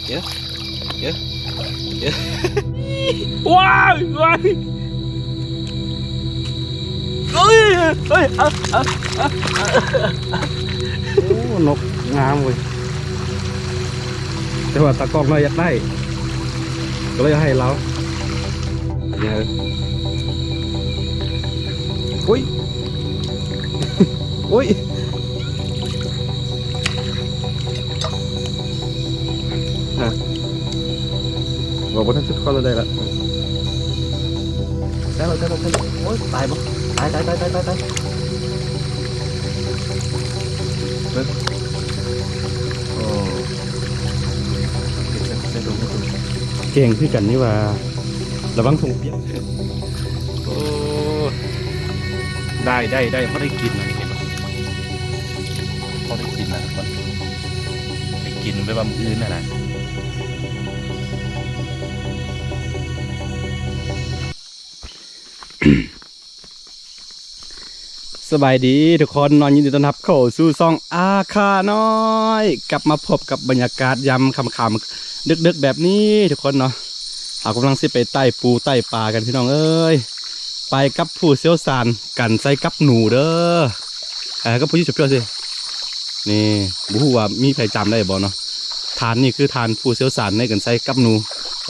ເອີ ເອີ ເອີ ວ້າຍ ວ້າຍ ເອີຍ ເອີຍ ເອີ ເອີ ໂອ້ ນົກງາມເວີຍ ແຕ່ວ່າຕາກ້ອງນ້ອຍຢາກໄດ້ ກໍເລີຍໃຫ້ລາວ ໂອ້ຍ ໂອ້ຍ ອ່ະ ບໍ່ ບໍ່ທັນສຸດຄອນແລ້ວ ໄດ້ລະ ໄດ້ແລ້ວ ໄດ້ແລ້ວ ໄດ້ແລ້ວ ໂອ້ຍ ຕາຍບໍ່ ຕາຍ ຕາຍ ຕາຍ ຕາຍ ຕາຍ ເບິ່ງ ໂອ້ ເກັ່ງຄືກັນນີ້ຫວ່າ ລະວັງຖົງປຽກ ໂອ້ ໄດ້ ໄດ້ ໄດ້ ພໍໄດ້ກິນແລ້ວນີ້ ເຫັນບໍ່ ພໍໄດ້ກິນແລ້ວທຸກຄົນ ໄດ້ກິນໄປບຳອື່ນຫັ້ນນະ ສະບາຍດີທຸກຄົນເນາະ ຍິນດີຕ້ອນຮັບເຂົ້າສູ່ຊ່ອງອາຄານ້ອຍ ກັບມາພົບກັບບັນຍາກາດຍາມຄ່ຳໆ ດຶກໆ ແບບນີ້ທຸກຄົນເນາະ ເຮົາກຳລັງຊິໄປໄຕ່ປູໄຕ່ປາກັນພີ່ນ້ອງເອີຍ ໄປກັບຜູ້ຊ່ຽວຊານການໃຊ້ກັບໜູເດີ ເອີ ກັບຜູ້ຢູ່ ນີ້ ບໍ່ຮູ້ວ່າມີໃຜຈຳໄດ້ບໍ່ເນາະ ທ່ານນີ້ຄືທ່ານຜູ້ຊ່ຽວຊານໃນການໃຊ້ກັບໜູ ໄປ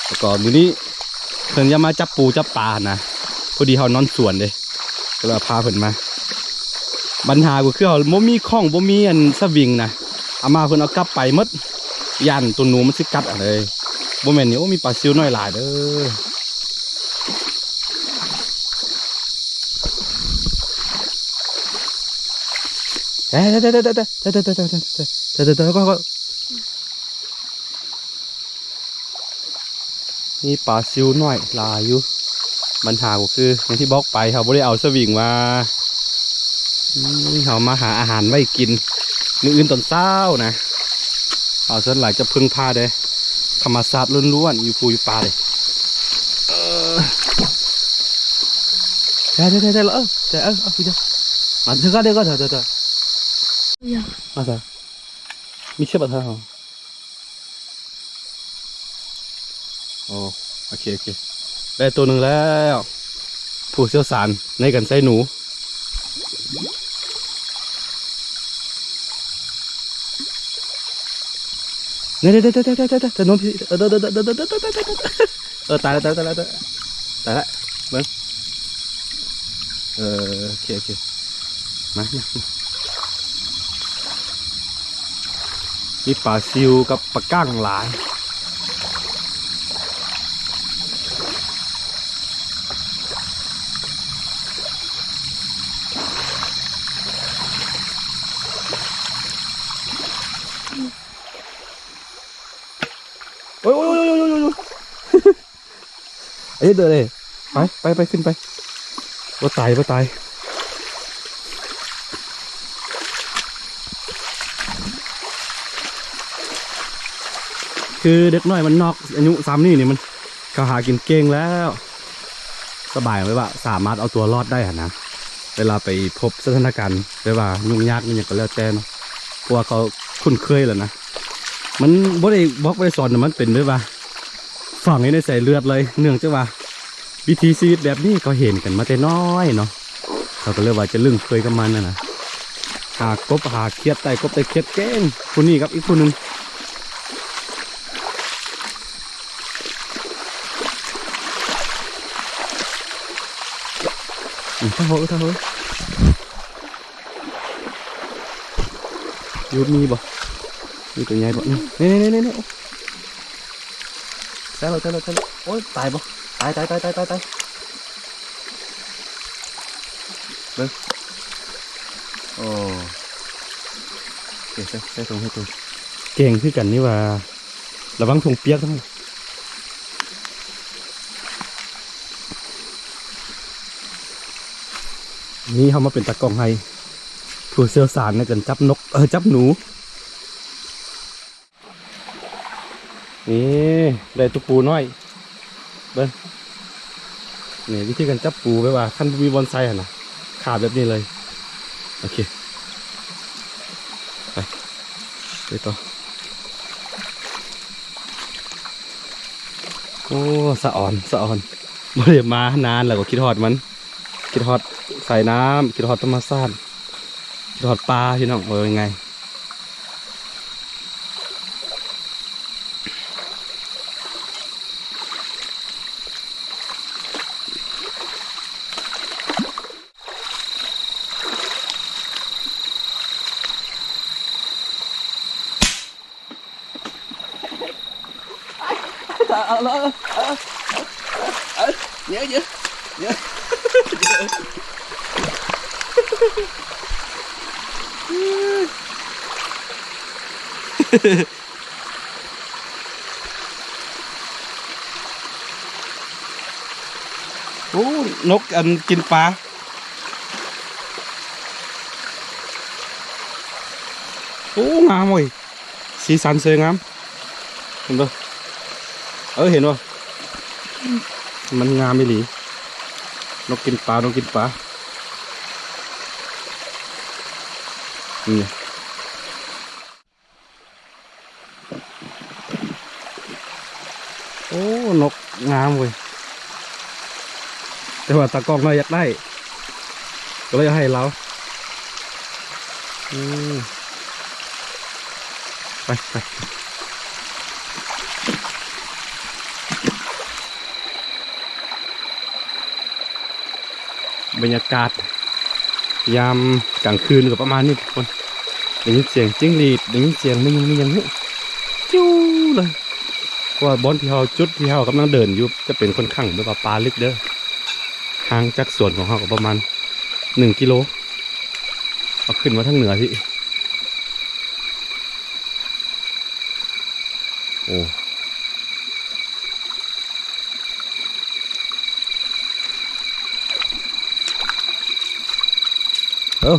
ແລ້ວກໍມື້ນີ້ເພິ່ນຢາກມາຈັບປູຈັບປາຫັ້ນນະ ພໍດີເຮົານອນສວນເດ້ ກໍເລີຍພາເພິ່ນມາ ບັນຫາກໍຄືເຮົາບໍ່ມີຂ້ອງ ບໍ່ມີອັນສະວິງນະ ອາມ່າເພິ່ນເອົາກັບໄປໝົດ ຢ້ານໂຕໜູມັນຊິກັດຫັ້ນເລີຍ ບໍ່ແມ່ນນີ້ ໂອ້ ມີປາຊິວນ້ອຍຫຼາຍເດີ ມີປາຊິວນ້ອຍຫຼາຍຢູ່ ບັນຫາກໍຄື ຢ່າງທີ່ບອກໄປ ເຮົາບໍ່ໄດ້ເອົາສະວິງມາ ອືມ ເຮົາມາຫາອາຫານໄວ້ກິນ ມື້ອື່ນຕອນເຊົ້ານະ ເຮົາສ່ວນຫຼາຍຈະເພິ່ງພາແຕ່ທຳມະຊາດລ້ວນໆ ຢູ່ພູຢູ່ປ່າເດ້ ເອີ ໄດ້ ໄດ້ ໄດ້ ໄດ້ລະ ເອີ ໄດ້ ເອີ ເອົາ ມາ ເດີ ເດີ ເດີ ເດີ ເດີ ມາຊະ ມີເຊບບໍ່ເທີເຮົາ ໂອ້ ໂອເຄ ໂອເຄ ໄດ້ໂຕໜຶ່ງແລ້ວ ຜູ້ຊ່ຽວຊານໃນການໃຊ້ໜູ ເອີ ຕາຍແລ້ວ ຕາຍແລ້ວ ຕາຍແລ້ວ ຕາຍແລ້ວ ເບິ່ງ ເອີ ໂອເຄ ໂອເຄ ມາ ມາ ມາ ມີປາຊິວກັບປາກ້າງຫຼາຍ ໂອ້ຍ ໂອ້ຍ ໂອ້ຍ ໂອ້ຍ ໂອ້ຍ ເຮັດເດີເດ້ ໄປ ໄປ ໄປ ຂຶ້ນໄປ ບໍ່ຕາຍ ບໍ່ຕາຍ ຄືເດັກນ້ອຍບ້ານນອກອາຍຸຊ່ຳນີ້ນີ້ ມັນ ເຂົາຫາກິນເກັ່ງແລ້ວ ສະບາຍ ແບບວ່າສາມາດເອົາຕົວລອດໄດ້ຫັ້ນນະ ເວລາໄປພົບສະຖານະການແບບວ່າຫຍຸ້ງຍາກອີ່ຫຍັງກໍແລ້ວແຕ່ເນາະ ເພາະວ່າເຂົາຄຸ້ນເຄີຍແລ້ວນະ ມັນບໍ່ໄດ້ບອກບໍ່ໄດ້ສອນ ມັນເປັນແບບວ່າ ຝັງຢູ່ໃນສາຍເລືອດເລີຍ ເນື່ອງຈາກວ່າວິຖີຊີວິດແບບນີ້ເຂົາເຫັນກັນມາແຕ່ນ້ອຍເນາະ ເຂົາກໍເລີຍວ່າຈະລຶ້ງເຄີຍກັບມັນຫັ້ນນະ ຫາກົບຫາຂຽດ ໄຕ່ກົບໄຕ່ຂຽດເກັ່ງ ຜູ້ນີ້ກັບອີກຜູ້ໜຶ່ງ ອືມ ທາງຫົວ ທາງຫົວ ຢູ່ ມີບໍ່? ມີຕົວໃຫຍ່ບໍ່? ນີ້ ນີ້ ນີ້ ນີ້ ນີ້ ໂອ້ ແທ້ແລ້ວ ແທ້ແລ້ວ ແທ້ແລ້ວ ໂອ້ຍ ຕາຍບໍ່? ຕາຍ ຕາຍ ຕາຍ ຕາຍ ຕາຍ ເບິ່ງ ໂອ້ ເກັບໃສ່ ໃສ່ຖົງ ໃສ່ຖົງ ເກັ່ງຄືກັນນີ້ຫວ່າ ລະວັງຖົງປຽກນຳ. ນີ້ເຮົາມາເປັນຕາກ້ອງໃຫ້ຜູ້ຊ່ຽວຊານໃນການຈັບນົກ ເອີ ຈັບໜູ. ນີ້ ໄດ້ຕົວປູນ້ອຍ ເບິ່ງ ນີ້ວິທີການຈັບປູ ແບບວ່າຄັນບໍ່ມີບ່ອນໃສ່ຫັ້ນນະ ຄາບແບບນີ້ເລີຍ. ໂອເຄ ໄປ ໄປຕໍ່. ໂອ້ ສະອອນ ສະອອນ ບໍ່ໄດ້ມານານແລ້ວ ກໍຄິດຮອດມັນ ຄິດຮອດສາຍນ້ຳ ຄິດຮອດທຳມະຊາດ ຄິດຮອດປ່າ ພີ່ນ້ອງ ເວົ້າງ່າຍໆ. ໂອ້ ນົກອັນກິນປາ ໂອ້ ງາມເວີຍ ສີສັນສວຍງາມ ເຫັນບໍ່? ເອີ ເຫັນບໍ່? ມັນງາມອີ່ຫຼີ ນົກກິນປາ ນົກກິນປາ ນີ້. ໂອ້ ນົກງາມເວີຍ ແຕ່ວ່າຕາກ້ອງນ້ອຍຢາກໄດ້ ກໍເລີຍເອົາໃຫ້ລາວ. ອືມ ໄປ ໄປ. ບັນຍາກາດຍາມກາງຄືນກໍປະມານນີ້ທຸກຄົນ ໄດ້ຍິນສຽງຈິ້ງຫຼີດ ໄດ້ຍິນສຽງແມ່ນຫຍັງແມ່ນຫຍັງນີ້ ຈິ້ວເລີຍ ເພາະວ່າບ່ອນທີ່ເຮົາ ຈຸດທີ່ເຮົາກຳລັງເດີນຢູ່ ຈະເປັນຂ້ອນຂ້າງແບບວ່າປ່າເລິກເດີ້ ຫ່າງຈາກສວນຂອງເຮົາກໍປະມານໜຶ່ງກິໂລ ເຮົາຂຶ້ນມາທາງເໜືອພີ້ ໂອ້. ເອີ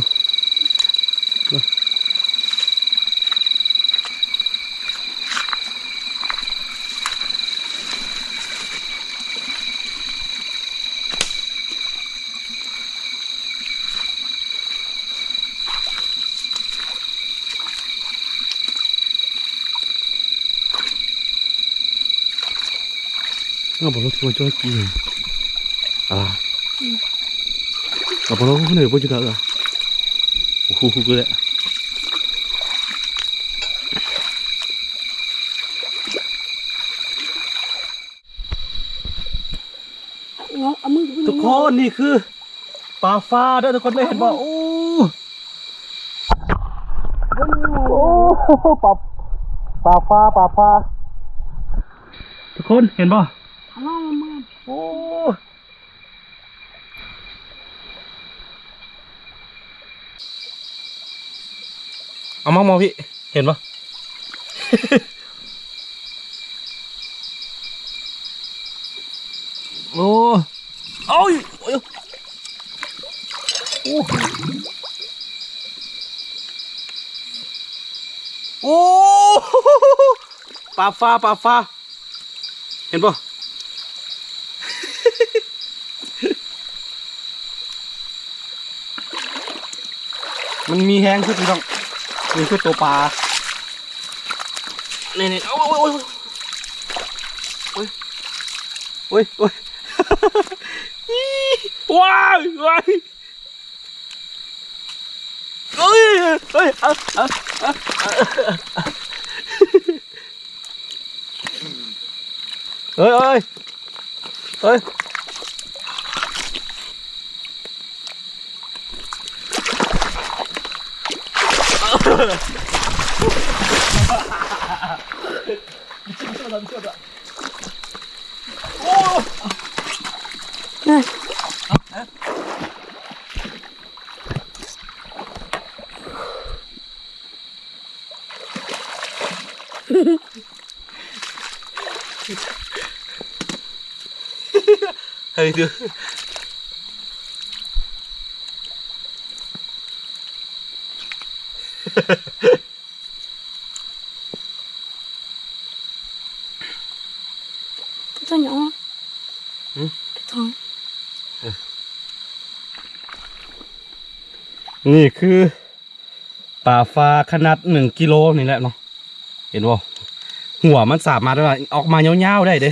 Ngapa lu cuma cuek gini? Alah. Ngapa lu bener baju dah? Uhuh, uhuh, gue. Ngau, amun. ທຸກຄົນ ນີ້ຄືປາຟ້າເດີ້ ທຸກຄົນໄດ້ເຫັນບໍ່? ໂອ້ ໂອ້ ປາ ປາຟ້າ ປາຟ້າ ທຸກຄົນເຫັນບໍ່? ໂອ້ ເອົາມາ ມອງພີ້ ເຫັນບໍ່? ໂອ້ ໂອ້ຍ ໂອ້ຍ ໂອ້ ໂອ້ ປາຟ້າ ປາຟ້າ ເຫັນບໍ່? ມັນມີແຮງຄື ພີ່ນ້ອງ ນີ້ຄືໂຕປາ ນີ້ໆ ໂອ້ຍ ໂອ້ຍ ໂອ້ຍ ໂອ້ຍ ວ້າຍ ວ້າຍ ໂອ້ຍ ໂອ້ຍ ເອົາ ເອົາ ເອົາ ເອີຍ ເອີຍ ເອີຍ Hai tu. Tanya. Hmm? Tanya. ນີ້ຄືປາຟ້າຂະໜາດໜຶ່ງກິໂລນີ້ແຫຼະເນາະ ເຫັນບໍ່? ຫົວມັນສາມາດວ່າອອກມາຍາວໆໄດ້ເດ້.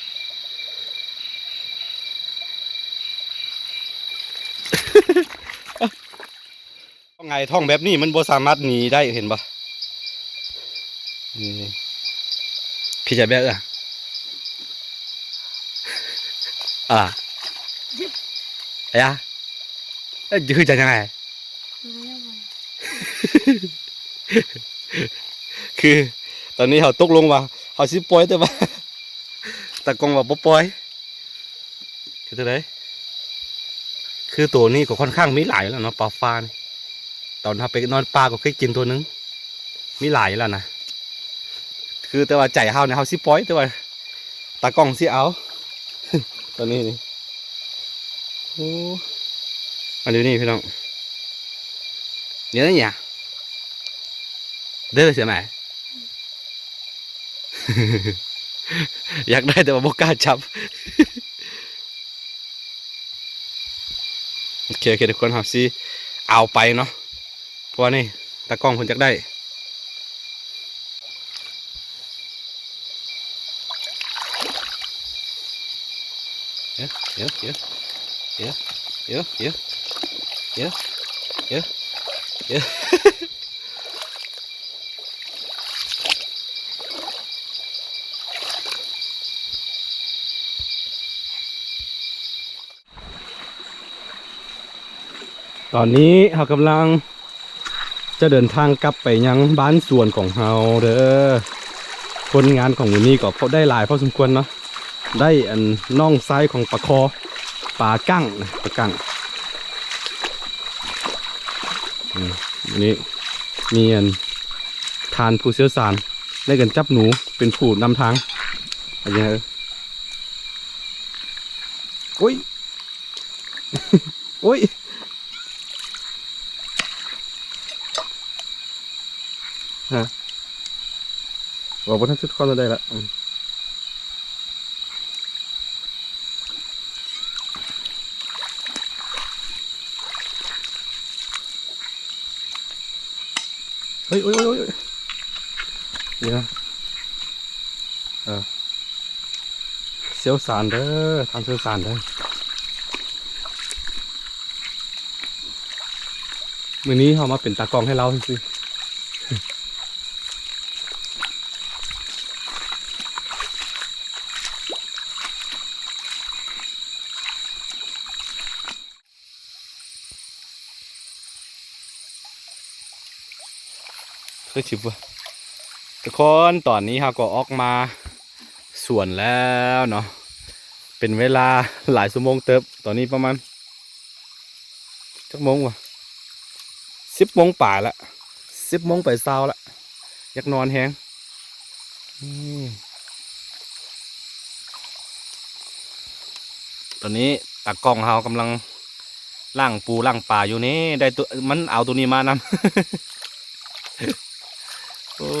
ຫງາຍທ້ອງແບບນີ້ມັນບໍ່ສາມາດໜີໄດ້ ເຫັນບໍ່? ນີ້ ພີ່ຈະແບບ ອາ ອາ ອາ ເອີ ຄືຈະຍັງໄງ? ຄືຕອນນີ້ເຮົາຕົກລົງວ່າເຮົາຊິປ່ອຍ ແຕ່ວ່າຕາກ້ອງວ່າບໍ່ປ່ອຍ. ເຮັດຈັ່ງໃດ? ຄືໂຕນີ້ກໍຄ່ອນຂ້າງມີຫຼາຍແລ້ວເນາະ ປາຟ້ານີ້. ຕອນເຮົາໄປນອນປ່າກໍເຄີຍກິນໂຕໜຶ່ງ ມີຫຼາຍແລ້ວນະ. ຄືແຕ່ວ່າໃຈເຮົານີ້ເຮົາຊິປ່ອຍ ແຕ່ວ່າຕາກ້ອງຊິເອົາ ໂຕນີ້ນີ້. ໂອ້ ອັນນີ້ພີ່ນ້ອງ ເດີເສືອໃໝ່ ຢາກໄດ້ແຕ່ວ່າບໍ່ກ້າຈັບ. ໂອເຄ ໂອເຄ ທຸກຄົນ ເຮົາຊິເອົາໄປເນາະ ເພາະວ່ານີ້ຕາກ້ອງເພິ່ນຢາກໄດ້. ຕອນນີ້ເຮົາກຳລັງຈະເດີນທາງກັບໄປຍັງບ້ານສວນຂອງເຮົາເດີ. ຜົນງານຂອງມື້ນີ້ກໍພໍໄດ້ຫຼາຍພໍສົມຄວນເນາະ. ໄດ້ອັນນ້ອງຊາຍຂອງປາຄໍ ປາກັ້ງນະ ປາກັ້ງ. ອືມ ນີ້ມີອັນທ່ານຜູ້ຊ່ຽວຊານໃນການຈັບໜູເປັນຜູ້ນຳທາງ. ອັນນີ້ ໂອ້ຍ ໂອ້ຍ ຮະ ເວົ້າບໍ່ທັນສຸດຄວາມ ໄດ້ລະ. ອືມ ເຮີ້ຍ ໂອ້ຍ ໂອ້ຍ ໂອ້ຍ ດຽວ ເອີ ຊ່ຽວຊານເດີ ທ່ານຊ່ຽວຊານເດີ. ມື້ນີ້ເຮົາມາເປັນຕາກ້ອງໃຫ້ລາວຊື່ໆ. ຄືຊິບໍ່ ທຸກຄົນ ຕອນນີ້ເຮົາກໍອອກມາສວນແລ້ວເນາະ ເປັນເວລາຫຼາຍຊົ່ວໂມງເຕີບ. ຕອນນີ້ປະມານຈັກໂມງວະ ສິບໂມງປາຍລະ ສິບໂມງໄປຊາວລະ ຢາກນອນແຮງ. ອືມ ຕອນນີ້ຕາກ້ອງເຮົາກຳລັງລ້າງປູລ້າງປາຢູ່ນີ້ ໄດ້ໂຕ ມັນເອົາໂຕນີ້ມານຳ. ໂອ້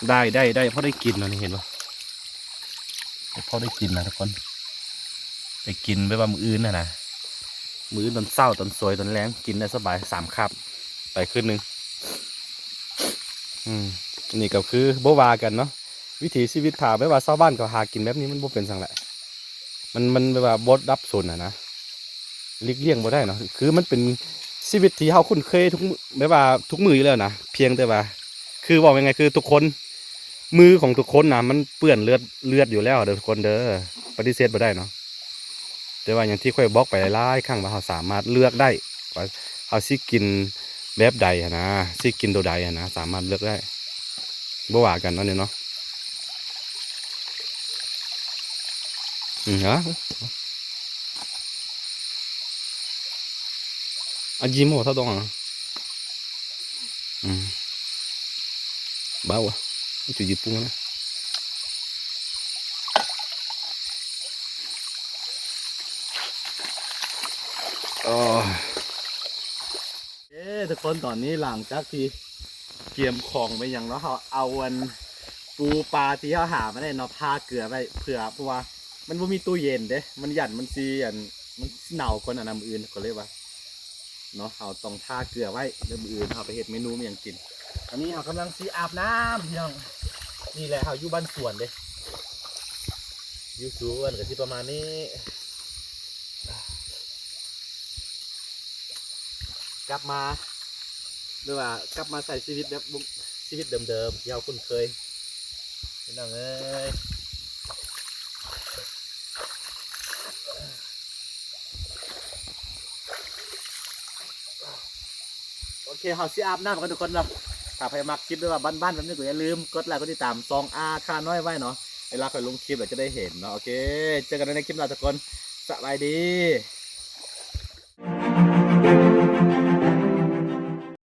ໄດ້ ໄດ້ ໄດ້ ພໍໄດ້ກິນແລ້ວນີ້ ເຫັນບໍ່? ພໍໄດ້ກິນນະທຸກຄົນ ໄດ້ກິນແບບວ່າມື້ອື່ນຫັ້ນນະ ມື້ອື່ນຕອນເຊົ້າ ຕອນສວຍ ຕອນແລງ ກິນໄດ້ສະບາຍສາມຄາບ ໄປຄືນໜຶ່ງ. ອືມ ນີ້ກໍຄືບໍ່ວ່າກັນເນາະ ວິຖີຊີວິດ ຖ້າແບບວ່າຊາວບ້ານເຂົາຫາກິນແບບນີ້ ມັນບໍ່ເປັນຫຍັງແຫຼະ ມັນ ມັນແບບວ່າບໍ່ດັບສູນຫັ້ນນະ ຫຼີກລ່ຽງບໍ່ໄດ້ເນາະ ຄືມັນເປັນຊີວິດທີ່ເຮົາຄຸ້ນເຄີຍທຸກມື້ ແບບວ່າທຸກມື້ຢູ່ແລ້ວນະ ພຽງແຕ່ວ່າ ຄືເວົ້າງ່າຍໆ ຄືທຸກຄົນ ມືຂອງທຸກຄົນນະ ມັນເປື້ອນເລືອດ ເລືອດຢູ່ແລ້ວເດີທຸກຄົນເດີ ປະຕິເສດບໍ່ໄດ້ເນາະ. ແຕ່ວ່າຢ່າງທີ່ຂ້ອຍບອກໄປຫຼາຍໆຄັ້ງວ່າ ເຮົາສາມາດເລືອກໄດ້ວ່າ ເຮົາຊິກິນແບບໃດຫັ້ນນະ ຊິກິນໂຕໃດຫັ້ນນະ ສາມາດເລືອກໄດ້ ບໍ່ວ່າກັນເນາະນີ້ເນາະ. ອືມ ອາ ອາ ຈີໂມ ເທົ່າດອງ ອືມ ເບົາ ອາ ຈູຈີປຸງນະ. ໂອ້ຍ ເອີ ທຸກຄົນ ຕອນນີ້ຫຼັງຈາກທີ່ກຽມຂອງໄປຫຍັງເນາະ ເຮົາເອົາອັນປູປາທີ່ເຮົາຫາມາໄດ້ເນາະ ທາເກືອໄວ້ເພື່ອ ເພາະວ່າມັນບໍ່ມີຕູ້ເຢັນເດ້ ມັນຢ້ານມັນຊິອັນ ມັນຊິເນົ່າກ່ອນອັນນັ້ນມື້ອື່ນ ກໍເລີຍວ່າເນາະ ເຮົາຕ້ອງທາເກືອໄວ້ ແລ້ວມື້ອື່ນເຮົາໄປເຮັດເມນູຫຍັງກິນ. ຕອນນີ້ເຮົາກຳລັງຊິອາບນ້ຳພີ່ນ້ອງ ນີ້ແຫຼະ ເຮົາຢູ່ບ້ານສວນເດ້ ຢູ່ສວນກໍຊິປະມານນີ້. ກັບມາ ຫຼືວ່າກັບມາໃຊ້ຊີວິດແບບ ຊີວິດເດີມໆ ທີ່ເຮົາຄຸ້ນເຄີຍ ພີ່ນ້ອງເອີຍ. ໂອເຄ ເຮົາຊິອາບນ້ຳກັນທຸກຄົນເນາະ. ຖ້າໃຜມັກຄລິບແບບວ່າບ້ານໆແບບນີ້ ກໍຢ່າລືມກົດໄລກົດຕິດຕາມຊ່ອງອາຄານ້ອຍໄວ້ເນາະ ເວລາຂ້ອຍລົງຄລິບແລ້ວຈະໄດ້ເຫັນເນາະ. ໂອເຄ ເຈີກັນໃນຄລິບໜ້າທຸກຄົນ ສະບາຍດີ.